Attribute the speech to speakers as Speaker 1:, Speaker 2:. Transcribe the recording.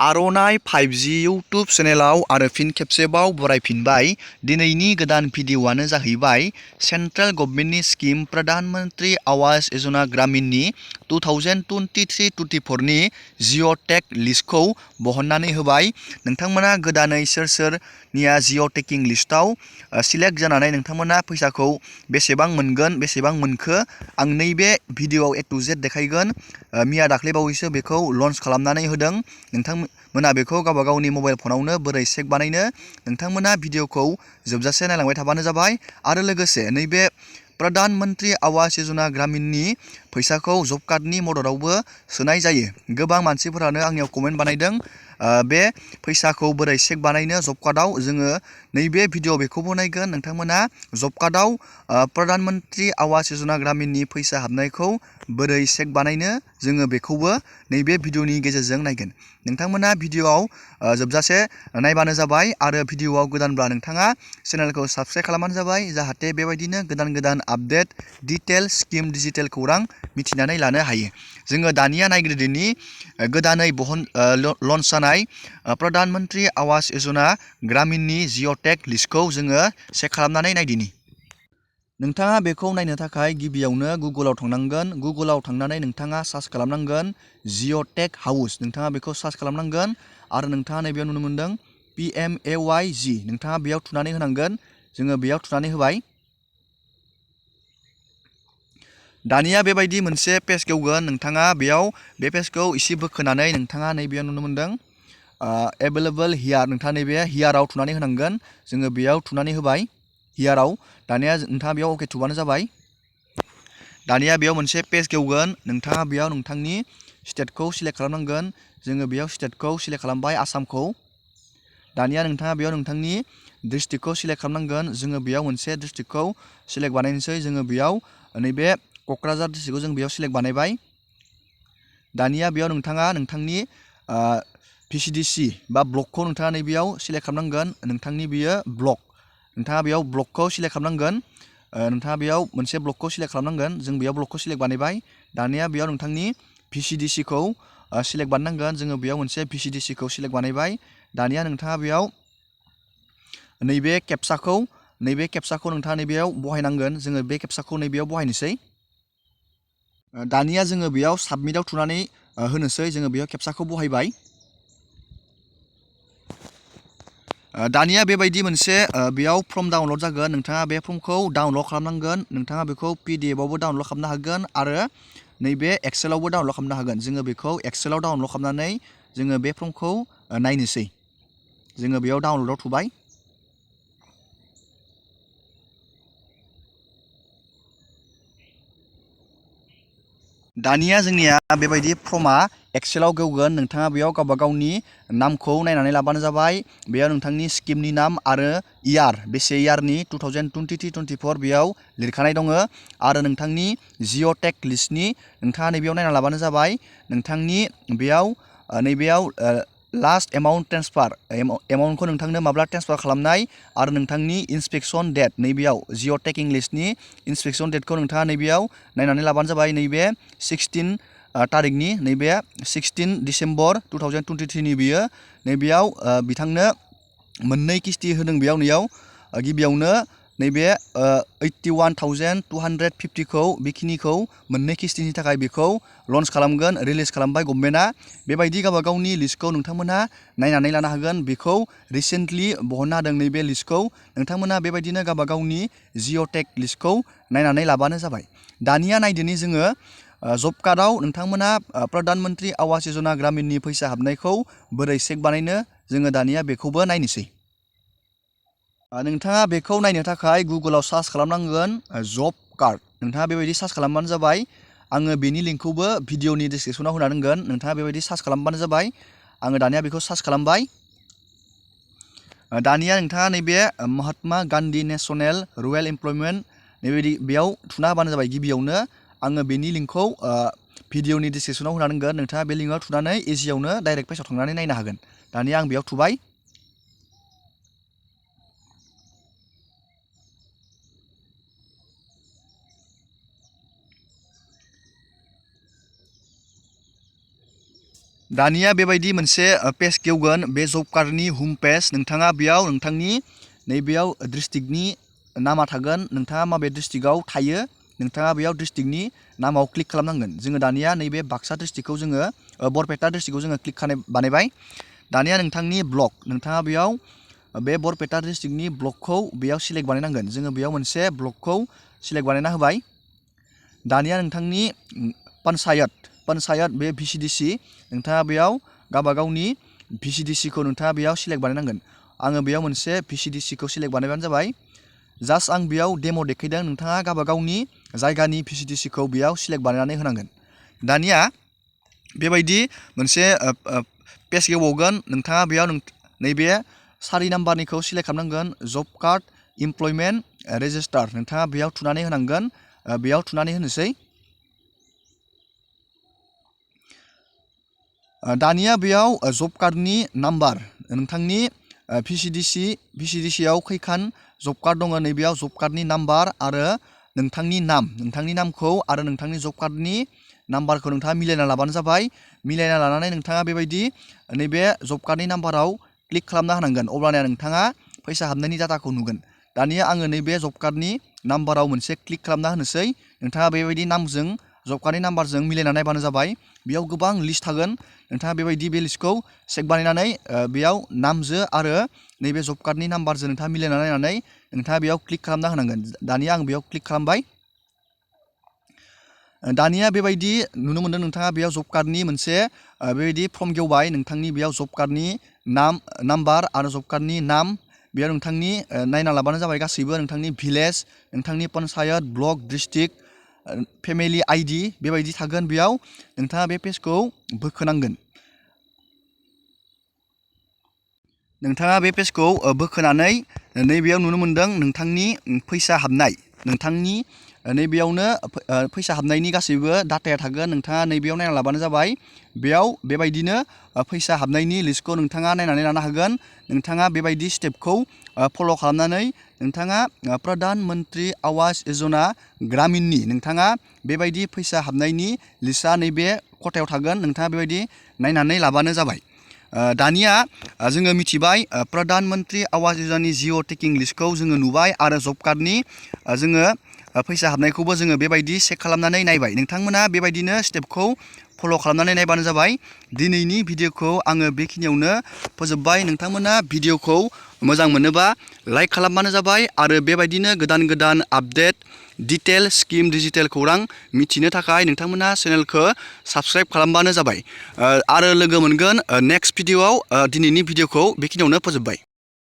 Speaker 1: आर'नाइ 5G YouTube चेनेलाव आरो फिन खेबसेबाव बरायफिनबाय। दिनैनि गोदान भिडिअ'आनो जाहैबाय सेन्ट्रेल गभर्नमेन्टनि स्किम प्रधान मंत्री आवास योजना ग्रामीणनि 2023-24 नि जिअ' टेग लिस्टखौ बहननानै होबाय। नोंथांमोना गोदानै सोर सोरनिया जिअ' टेगिं लिस्टआव सिलेक्ट जानानै नोंथांमोना फैसाखौ बेसेबां मोनगोन, बेसेबां मोनखो आं नैबे भिडिअ'आव A to Z देखायगोन। मिया दाख्लैबावैसो बेखौ लन्च खालामनानै होदों। नोंथांमोना बेखौ गावबा गावनि मबाइल फनावनो बोरै चेक बानायनो, नोंथांमोना भिडिअ'खौ जोबजासे नायलांबाय थाबानो जाबाय। आरो लोगोसे नैबे प्रधान मंत्री आवास योजना ग्रामीणनि फैसाखौ जब कार्डनि मददावबो सोनाय जायो। गोबां मानसिफोरानो आंनियाव कमेन्ट बानायदों बे फैसाखौ बोरै चेक बानायनो जब कार्डआव। जोङो नैबे भिडिअ' बेखौबो नायगोन। नोंथांमोना जब कार्डआव प्रधान मंत्री आवास योजना ग्रामीणनि फैसा हाबनायखौ बोरै चेक बानायनो जोङो बेखौबो नैबे भिडिअ'नि गेजेरजों नायगोन। नोंथांमोना भिडिअ'आव जोबजासे नायबानो जाबाय। आरो भिडिअ'आव गोदानब्ला नोंथाङा चेनेलखौ साबस्क्राइब खालामबानो जाबाय, जाहाथे बेबायदिनो गोदान गोदान आपडेट, डिटेल, स्किम, डिजिटेल खौरां मिथिनानै लानो हायो। जोङो दानिया नायग्रोदिनि गोदानै लन्च जानाय प्रधान मंत्री आवास योजना ग्रामीणनि जिअ' टेग लिस्टखौ जोङो चेक खालामनानै नायदिनि। नोंथाङा बेखौ नायनो थाखाय गिबियावनो गुगोलाव थांनांगोन। गुगोलाव थांनानै नोंथाङा सार्च खालामनांगोन जिअ' टेग हाउस। नोंथाङा बेखौ सार्च खालामनांगोन आरो नोंथाङा नैबेयाव नुनो मोनदों PMAYG। नोंथाङा बेयाव थुनानै होनांगोन। जोङो बेयाव थुनानै होबाय। दानिया बेबायदि मोनसे पेज गेवगोन। नोंथाङा बेयाव बे पेजखौ एसे बोखोनानै नोंथाङा नैबेयाव नुनो मोनदों एभेलेबल हियार। नोंथाङा नैबे हियाराव थुनानै होनांगोन। जोङो बेयाव थुनानै होबाय हियाराव। दानिया नोंथाङा बेयाव अके थुबानो जाबाय। दानिया बेयाव मोनसे पेज गेवगोन। नोंथाङा बेयाव नोंथांनि स्टेटखौ सिलेक्ट खालामनांगोन। जोङो बेयाव स्टेटखौ सिलेक्ट खालामबाय, आसामखौ। दानिया नोंथाङा बेयाव नोंथांनि डिस्ट्रिक्टखौ सिलेक्ट खालामनांगोन। जोङो बेयाव मोनसे डिस्ट्रिक्टखौ सिलेक्ट बानायनोसै। जोङो बेयाव नैबे क'क्राझार डिस्ट्रिक्टखौ जों बेयाव सिलेक्ट बानायबाय। दानिया बेयाव नोंथाङा नोंथांनि VCDC बा ब्लकखौ नोंथाङा नैबेयाव सिलेक्ट खालामनांगोन। नोंथांनि बियो ब्लक, नोंथाङा बेयाव ब्लकखौ सिलेक्ट खालामनांगोन। नोंथाङा बेयाव मोनसे ब्लकखौ सिलेक्ट खालामनांगोन। जों बेयाव ब्लकखौ सिलेक्ट बानायबाय। दानिया बेयाव नोंथांनि VCDCखौ सिलेक्ट बानायनांगोन। जोङो बेयाव मोनसे VCDCखौ सिलेक्ट बानायबाय। दानिया नोंथाङा बेयाव नैबे केपसाखौ नोंथाङा नैबेयाव बहायनांगोन। जोङो बे केपसाखौ नैबेयाव बहायनोसै। दानिया जोङो बेयाव साबमिटआव थुनानै होनोसै। जोङो बेयाव केपसाखौ बहायबाय। दानिया बेबायदि मोनसे बेयाव फर्म डाउनलड जागोन। नोंथाङा बे फर्मखौ डाउनलड खालामनांगोन। नोंथाङा बेखौ PDF आवबो डाउनलड खालामनो हागोन आरो नैबे एक्सेलावबो डाउनलड खालामनो हागोन। जोङो बेखौ एक्सेलाव डाउनलड खालामनानै जोङो बे फर्मखौ नायनोसै। जोङो बेयाव डाउनलडआव थुबाय। दानिया जोंनिया बेबायदि फर्मआ एक्सेलाव गेवगोन। नोंथाङा बेयाव गावबा गावनि नामखौ नायनानै लाबानो जाबाय। बेयाव नोंथांनि स्किमनि नाम आरो इयार, बेसे इयारनि 2023-24 बेयाव लिरखानाय दङ। आरो नोंथांनि जिअ' टेग लिस्टनि नोंथाङा नैबेयाव नायना लाबानो जाबाय। नोंथांनि बेयाव नैबेयाव लास्ट एमाउन्ट ट्रेन्सफार, एमाउन्टखौ नोंथांनो माब्ला ट्रेन्सफार खालामनाय आरो नोंथांनि इन्सपेक्सन डेट, नैबेयाव जिअ' टेगिं लिस्टनि इन्सपेक्सन डेटखौ नोंथाङा नैबेयाव नायनानै लाबानो जाबाय। नैबे 16 तारिखनि, नैबे 16 डिसेम्बर 2023 नि बियो नैबेयाव बिथांनो मोननै किस्ति होदों। नैयाव गिबियावनो नैबे 81,250खौ बेखिनिखौ मोननै किस्तिनि थाखाय बेखौ लन्च खालामगोन, रिलिज खालामबाय गभर्नमेन्टआ। बेबायदि गावबा गावनि लिस्टखौ नोंथांमोनहा नायनानै लानो हागोन। बेखौ रिसेन्टलि बहननो हादों नैबे लिस्टखौ। नोंथांमोना बेबायदिनो गावबा गावनि जिअ' टेग लिस्टखौ नायनानै लाबानो जाबाय। दानिया नायदिनि जोङो जब कार्डआव नोंथांमोना प्रधान मंत्री आवास योजना ग्रामीणनि फैसा हाबनायखौ बोरै चेक बानायनो, जोङो दानिया बेखौबो नायनोसै। नोंथाङा बेखौ नायनो थाखाय गुगोलाव सार्च खालामनांगोन जब कार्ड। नोंथाङा बेबायदि सार्च खालामबानो जाबाय। आङो बेनि लिंकखौबो भिडिअनि डिसक्रिपसनाव होना दोनगोन। नोंथाङा बेबायदि सार्च खालामबानो जाबाय। आङो दानिया बेखौ सार्च खालामबाय। दानिया नोंथाङा नैबे Mahatma Gandhi national rural employment बेबायदि बेयाव थुना होबानो जाबाय। गिबियावनो आङो बेनि लिंकखौ भिडिअनि डिसक्रिपसनाव होना दोनगोन। नोंथाङा बे लिंकआव थुनानै इजियावनो डाइरेक्ट पेजाव थांनानै नायनो हागोन। दानिया आं बेयाव थुबाय। दानिया बेबायदि मोनसे पेज गेवगोन बे जब कार्डनि हम पेज नोंथाङा बेयाव नोंथांनि नैबेयाव डिस्ट्रिक्टनि नामा थागोन नोंथाङा माबे डिस्ट्रिक्टआव थायो नोंथाङा बेयाव डिस्ट्रिक्टनि नामाव क्लिक खालामनांगोन जोङो दानिया नैबे बाक्सा डिस्ट्रिक्टखौ जोङो बरपेटा डिस्ट्रिक्टखौ जोङो क्लिक बानायबाय दानिया नोंथांनि ब्लक नोंथाङा बेयाव बे बरपेटा डिस्ट्रिक्टनि ब्लकखौ बेयाव सिलेक्ट बानायनांगोन जोङो बेयाव मोनसे ब्लकखौ सिलेक्ट बानायना होबाय दानिया नोंथांनि पन्सायत बे भिसिडिसि नोंथाङा बेयाव गावबागावनि भिसिडिसिखौ नोंथाङा बेयाव सिलेक्ट बानायनांगोन आङो बेयाव मोनसे भिसिडिसिखौ सिलेक्ट बानायबानो जाबाय जास्ट आं बेयाव डेम' देखायदों नोंथाङा गावबागावनि जायगानि भिसिडिसिखौ बेयाव सिलेक्ट बानायनानै होनांगोन दानिया बेबायदि मोनसे पेज गेवबावगोन नोंथाङा बेयाव नैबे 4 नाम्बारनिखौ सिलेक्ट खालामनांगोन जब कार्ड इमप्लयमेन्ट रेजिस्टार नोंथाङा बेयाव थुनानै होनांगोन बेयाव थुनानै होनोसै दानिया बेयाव जब कार्डनि नाम्बार नोंथांनि भिसिडिसिआव खैखान जब कार्ड दङ नैबेयाव जब कार्डनि नाम्बार आरो नोंथांनि नामखौ आरो नोंथांनि जब कार्डनि नाम्बारखौ नोंथाङा मिलायना लाबानो जाबाय मिलायना लानानै नोंथाङा बेबायदि नैबे जब कार्डनि नाम्बाराव क्लिक खालामना होनांगोन अब्लानिया नोंथाङा फैसा हाबनायनि डाटाखौ नुगोन दानिया आङो नैबे जब कार्डनि नाम्बाराव मोनसे क्लिक खालामना होनोसै नोंथाङा बेबायदि नामजों जब कार्डनि नाम्बारजों मिलायना नायबानो जाबाय बेयाव गोबां लिस्ट थागोन नोंथाङा बेबायदि बे लिस्टखौ चेक बानायनानै बेयाव नामजों आरो नैबे जब कार्डनि नाम्बारजों नोंथाङा मिलायना नायनानै नोंथाङा बेयाव क्लिक खालामना होनांगोन दानिया आं बेयाव क्लिक खालामबाय दानिया बेबायदि नुनो मोनदों नोंथाङा बेयाव जब कार्डनि मोनसे बेबायदि फर्म गेवबाय नोंथांनि बेयाव जब कार्डनि नाम्बार आरो जब कार्डनि नाम बेयाव नोंथांनि नायना लाबानो जाबाय गासैबो नोंथांनि भिलेज नोंथांनि panchayat block district family ID बेबायदि थागोन बेयाव नोंथाङा बे पेजखौ बोखोनांगोन नोंथाङा बे पेजखौ बोखोनानै नैबेयाव नुनो मोनदों नोंथांनि फैसा हाबनाय नोंथांनि नैबेयावनो फैसा हाबनायनि गासैबो डाटाया थागोन नोंथाङा नैबेयाव नायना लाबानो जाबाय बेयाव बेबायदिनो फैसा हाबनायनि लिस्टखौ नोंथाङा नायनानै लानो हागोन नोंथाङा बेबायदि स्टेपखौ फल' खालामनानै नोंथाङा प्रधान मन्त्रि आवास यजना ग्रामिननि नोंथाङा बेबायदि फैसा हाबनायनि लिस्टआ नैबे खथायाव थागोन नोंथाङा बेबायदि नायनानै लाबानो जाबाय दानिया जोङो मिथिबाय प्रधान मन्त्रि आवास यजनानि जिअ टेकिं लिस्टखौ जोङो नुबाय आरो जब कार्डनि जोङो फैसा हाबनायखौबो जोङो बेबायदि चेक खालामनानै नायबाय नोंथांमोना बेबायदिनो स्टेपखौ फल' खालामनानै नायबानो जाबाय दिनैनि भिडिअखौ आङो बेखिनियावनो फोजोबबाय नोंथांमोना भिडिअखौ मोजां मोनोबा लाइक खालामबानो जाबाय आरो बेबायदिनो गोदान आपडेट डिटेल स्किम डिजिटेल खौरां मिथिनो थाखाय नोंथांमोना चेनेलखौ साबस्क्राइब खालामबानो जाबाय आरो लोगो मोनगोन नेक्स्ट भिडिअआव दिनैनि भिडिअखौ बेखिनियावनो फोजोबबाय।